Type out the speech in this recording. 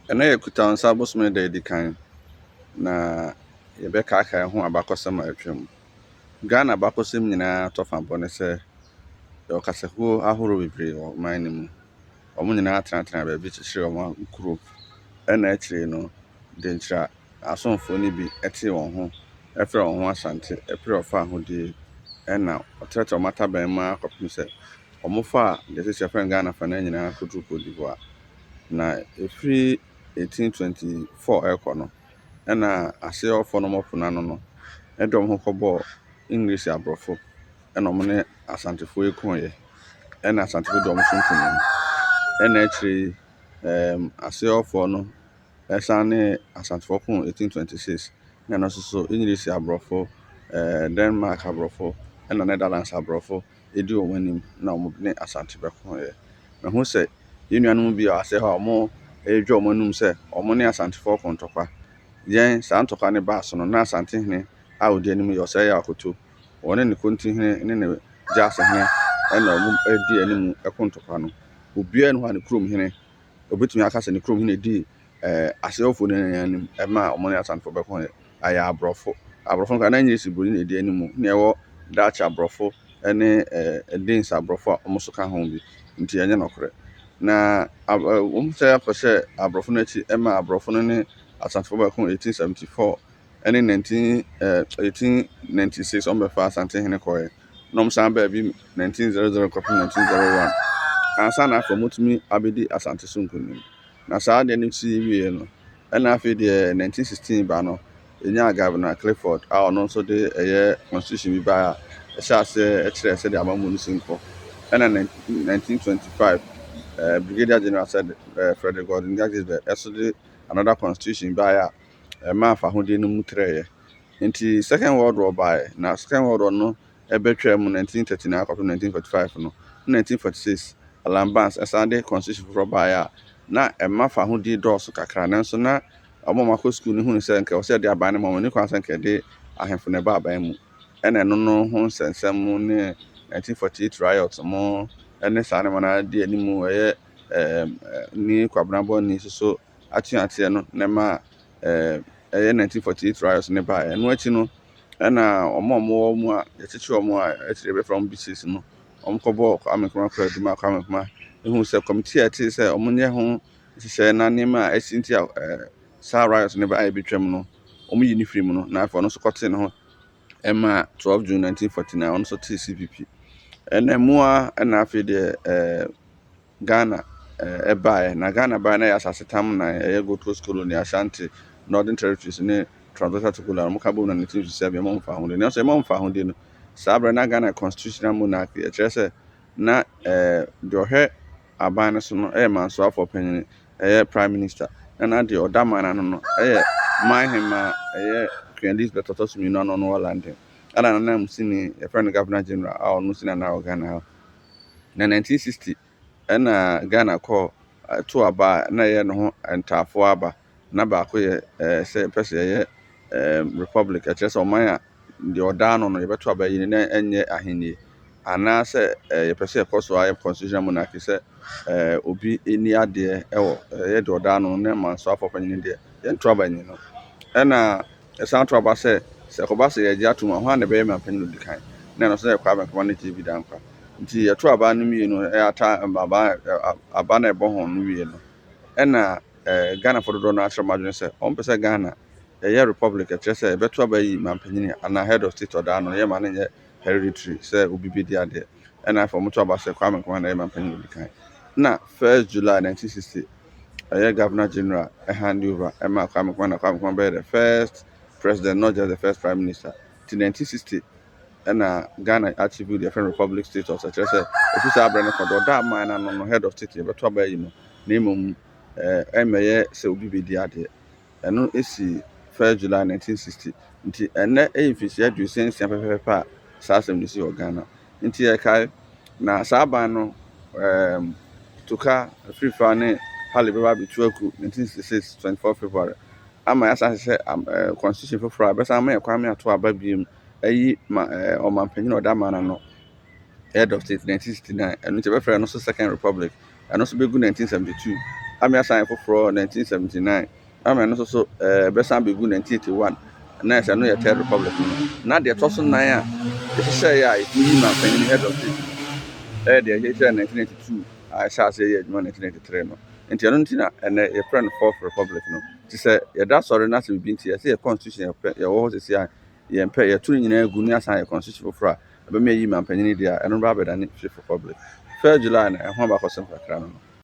Ɛnnɛ yɛ Kutawnsa bosome da a edi kan, na yɛbɛkaakae ho abakɔsɛm a atwam. Ghana abakɔsɛm nyinaa tɔ fa bɔ ne sɛ yɛwɔ kasakuo ahorow bebree wɔ ɔman no mu. Wɔn nyinaa tenatena baabi kyekyeree wɔn nkuro. Ɛna akyire no, Denkyira asomfoɔ no bi tee wɔn ho frɛɛ wɔn ho Asante pere ɔfa ahodie ɛna wɔtrɛtrɛɛ wɔn ataban mu ara kɔpem sɛ wɔfaa deɛ seesei yɛfrɛ no Ghana afanan nyinaa kɔduruu Cote d'Ivoire. Na ɛfiri 1824 rekɔ no, ɛna aseɛfoɔ no a wɔwɔ po no ano no de wɔn ho kɔbɔɔ English aborɔfo ɛna wɔn ne Asantefoɔ yi koeɛ. Ɛna Asantefoɔ dii wɔn so nkonim. Ɛna akyire yi, aseɛfoɔ no san ne Asantefoɔ koo 1826. Na ɛno nso so English aborɔfo, Denmark aborɔfo ɛna Netherlands aborɔfo di wɔn anim na wɔn ne Asante bɛkoeɛ. Mahu sɛ yɛn nuanom bi wɔ aseɛ hɔ a wɔredwa wɔn anum sɛ wɔn ne Asantefoɔ ko ntɔkwa. Yɛn saa ntɔkwa no baa so no, na Asantehene a ɔdi anim yɛ Ɔsɛe Akoto. Ɔne ne Kontihene ne ne Gyaasehene ɛna wɔdi anim ko ntɔkwa no. Obiara nni hɔ a ne kurom hene, obetumi aka sɛ ne kurom hene dii aseɛfoɔ no anim maa wɔn ne Asantefoɔ bɛkoeɛ. Ɛyɛ aborɔfo. Aborɔfo no koraa na English buroni na ɛdi anim. Na ɛwɔ Dutch aborɔfo ne Danes aborɔfo a wɔn nso ka ho bi. Nti ɛnyɛ nokorɛ. Na wɔn sɛ akɔhyɛ aborɔfo no akyi ma aborɔfo no ne Asantefoɔ bɛko 1874 ne 19 1896 wɔn bɛfa Asantehene kɔeɛ. Na wɔn san baa bi 1900 kɔpem 1901. Ansa na afei wɔtumi abɛdi Asante so nkonim. Na saa adeɛ no si wieɛ no, ɛna afei deɛ 1916 ba no, yɛnyaa Governor Clifford a ɔno nso de ɛyɛ constitution bi baeɛ a ɛhyɛ aseɛ kyerɛ sɛdeɛ amammuo no si nkɔ. Ɛna 1925 Brigadier General sɛ Frederick Gordon Guggisberg ɛso de another constitution baeɛ a ɛmaa fahodie no mu trɛeɛ. Nti Second World War baeɛ, na Second World War no ɛbɛtwaa mu 1939 kɔpem 1945 no, 1946 Alan Burns ɛsan de constitution foforɔ baeɛ a na ɛma fahodie dɔɔso kakra, nanso na wɔn a wɔakɔ sukuu no hunu sɛ nka ɛwɔ sɛ yɛde aban no ma wɔn, ɛnni kwan sɛ nka yɛde ahemfo na ɛba aban mu. Ɛna ɛno no ho nsɛnsɛm ne 1948 riot mo ne saa nneɛma no di anim, ɛyɛ ne Kwabena Bɔne nso so atuateɛ no na ɛma ɛyɛ 1948 riot no baeɛ. Ɛno akyi no, ɛna wɔn a wɔwɔ mu a yɛkyekyere wɔn a akyire yɛbɛfrɛ wɔn B6 no, wɔkɔbɔɔ Kwame Nkrumah kwaadu maa Kwame Nkrumah ehuu sɛ committee a ɛte sɛ wɔnyɛ ho nhyehyɛeɛ na nneɛma a asi nti a saa riot no baeɛ bɛtwam no, wɔyi no firi mu no, na afei ɔno nso kɔtee ne ho ɛma 12 June 1949 ɔno nso tee CPP. Ɛna mu a ɛna afei deɛ Ghana ɛbaeɛ. Na Ghana baeɛ na ɛyɛ asase tam na ɛyɛ Gold Coast Colony, Ashanti, Northern Territories ne Trans-Volta Togoland. Wɔka bom na 1957 ɛma wɔn fa ahodie. Nanso ɛma wɔn fa ahodie no, saa berɛ na Ghana constitutional monarchy, ɛkyerɛ sɛ na deɛ ɔhwɛ aban no so no ɛyɛ mansoafoɔ panyin, ɛyɛ prime minister. Na na deɛ ɔda man ano no ɛyɛ man hemmaa, ɛyɛ Queen Elizabeth ɔtɔ so mmienu a ɔno wɔ London. Ɛna nanmusini yɛfrɛ no Governor General a ɔno si nana wɔ Ghana ha. Na 1960 ɛna Ghana kɔɔ to aba a na ɛyɛ ne ho ntaafoɔ aba. Na baako yɛ sɛ yɛpɛ sɛ yɛyɛ republic, ɛkyerɛ sɛ ɔman a deɛ ɔda ano no yɛbɛto aba yi no na ɛnyɛ ahennie. Anaasɛ yɛpɛ sɛ yɛkɔ so ayɛ constitutional monarchy sɛ obi nni adeɛ ɛwɔ ɛyɛ deɛ ɔda ano no na mansoafoɔ panyin deɛ yɛnto aba nyi no. Ɛna yɛsan to aba sɛ ɛkɔba sɛ yɛgye ato mu a, hwan na ɛbɛyɛ manpanyin a odi kan? Na ɛno nso yɛ Kwame Nkrumah ne J.B. Danquah. Nti yɛto aba no mmienu, ɛyɛ ata aba na ɛbɔ ho no wie no, ɛna Ghanafoɔ dodoɔ no akyerɛ wɔn adwene sɛ wɔmpɛ sɛ Ghana ɛyɛ republic, ɛkyerɛ sɛ yɛbɛto aba yi manpanyin anaa head of state ɔda ano no, yɛma no nyɛ hereditary sɛ obi bɛdi adeɛ. Ɛna afei wɔto aba sɛ Kwame Nkrumah na ɛyɛ manpanyin a odi kan. Na 1st July 1960 ɛyɛ Governor General ɛhand over ɛma Kwame Nkrumah, na Kwame Nkrumah bɛyɛ the first president, not just the first prime minister. Nti 1960 ɛna Ghana achieve deɛ yɛfrɛ no republic status, ɛkyerɛ sɛ ɛfiri saa berɛ no kɔ deɛ ɔda aman no ano no, head of state, yɛbɛto aba yi no, na mmom ɛmmɛyɛ sɛ obi bɛdi adeɛ. Ɛno esi 1st July 1960. Nti ɛnnɛ ɛyɛ mfirihyia 66 pɛpɛɛpɛ a saa asɛm no si wɔ Ghana. Nti yɛkae na saa aban no Toka Afrifa ne Halle bɛba abɛtu agu 1966 24 February ama yɛasan ahyehyɛ constitution foforɔ a ɛbɛsan ama yɛn kwan ma yɛato aba bio ayi ma ɔmanpanyin a ɔda man no ano, head of state, 1969. Ɛno nti yɛbɛfrɛ no nso Second Republic. Ɛno nso bɛgu 1972 Ama yɛasan ayɛ foforɔ 1979. Ama ɛno nso so ɛbɛsan abɛgu 1981. Na ɛsɛ ɛno yɛ Third Republic no. Na deɛ ɛtɔ so nan a yɛhyehyɛeɛ a yɛtumi yi manpanin, head of state no, ɛyɛ deɛ yɛhyehyɛɛ 1992 a ɛhyɛ aseɛ yɛ adwuma 1993 no. Nti ɛno nti na ɛnɛ yɛfrɛ no Fourth Republic no. Nti sɛ yɛda sɔre na sɛ biribi nti yɛsɛ yɛ constitution yɛpɛ yɛwɔ hɔ sisi a yɛmpɛ, yɛto no nyinaa gu ne asan yɛ constitution foforɔ a ɛbɛma yɛyi manpanin deɛ a, ɛno bɛba abɛdane Fifth Republic. 1 July no, ɛho abakɔsɛm kakra no.